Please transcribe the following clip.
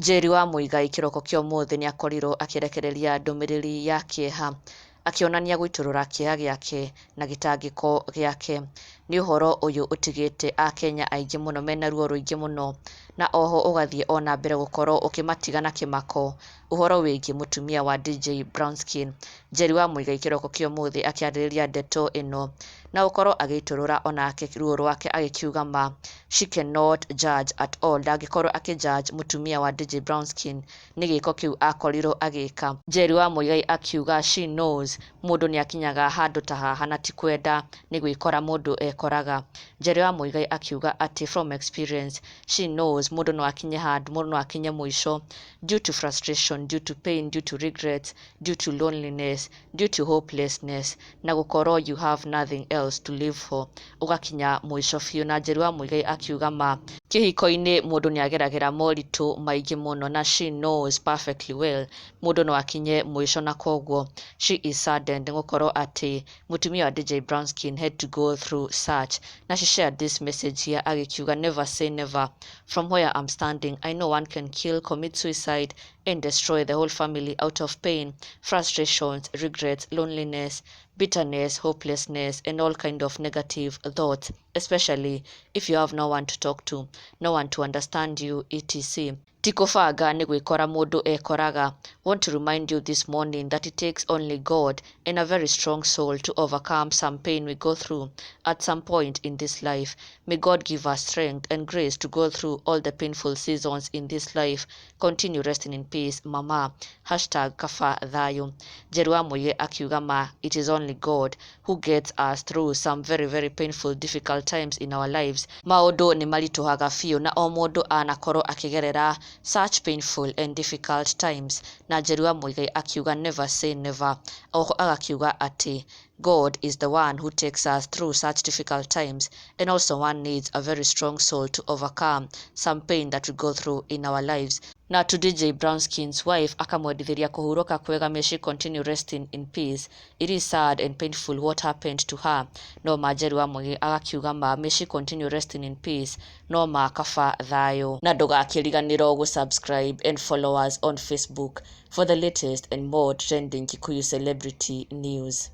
Njeri wa Muigai kĩroko kĩa ũmũthĩ nĩakorirwo akĩrekereria ndũmĩrĩri ya kĩeha akĩonania gũitũrũra kĩeha gĩake na gĩtangĩko gĩake. Nĩ ũhoro ũyũ ũtigĩte akenya aingĩ mũno mena ruo rũingĩ mũno na oho ũgathiĩ ona mbere gũkorwo ũkĩmatiga na kĩmako ũhoro wĩgiĩ mũtumia wa DJ Brownskin. Njeri wa Muigai kĩroko kĩa ũmũthĩ akĩarĩrĩria ndeto ĩno na gũkorwo agĩitũrũra onake ruo rwake agĩkiuga ma she cannot judge at all, ndangĩkorwo akĩ judge mũtumia wa DJ Brownskin nĩ gĩko kĩu akorirwo agĩka. Njeri wa Muigai akiuga she knows mũndũ nĩ akinyaga handũ ta haha na ti kwenda nĩ gwĩkora mũndũ ekoraga. Njeri wa Muigai akiuga atĩ from experience she knows mũndũ no akinye handũ, mũndũ no akinye mũico due to frustration, due to pain, due to regrets, due to loneliness, due to hopelessness na gũkorwo you have nothing else to live for, ũgakinya mũico biũ. Na Njeri wa Muigai akiuga ma kĩhiko-inĩ mũndũ nĩ ageragĩra moritũ maingĩ mũno na she knows perfectly well mũndũ no akinye mũico na koguo she is saddened nĩ gũkorwo atĩ mũtumia wa DJ Brownskin had to go through such. Na she shared this message here agĩkiuga, "Never say never. From where I'm standing, I know one can kill, commit suicide and destroy the whole family out of pain, frustrations, regrets, loneliness, bitterness, hopelessness and all kind of negative thoughts, especially if you have no one to talk to, no one to understand you, etc. Ti kũbanga, nĩ gwĩkora mũndũ ekoraga. Want to remind you this morning that it takes only God and a very strong soul to overcome some pain we go through at some point in this life. May God give us strength and grace to go through all the painful seasons in this life. Continue resting in peace, mama. #KabaThayũ." Njeri wa Muigai akiuga ma it is only God who gets us through some very, very painful, difficult times in our lives. Maũndũ nĩ maritũhaga biũ na o mũndũ anakorwo akĩgerera such painful and difficult times. Na Njeri wa Muigai akiuga never say never. Oho agakiuga atĩ God is the one who takes us through such difficult times, and also one needs a very strong soul to overcome some pain that we go through in our lives. Na to DJ Brownskin's wife akamwendithĩria kũhurũka kwega, may she continue resting in peace. It is sad and painful what happened to her. No ma Njeri wa Muigai agakiuga ma may she continue resting in peace, no ma kaba thayũ. Na ndũgakĩriganĩrwo gũ subscribe and follow us on Facebook for the latest and more trending Kikuyu celebrity news.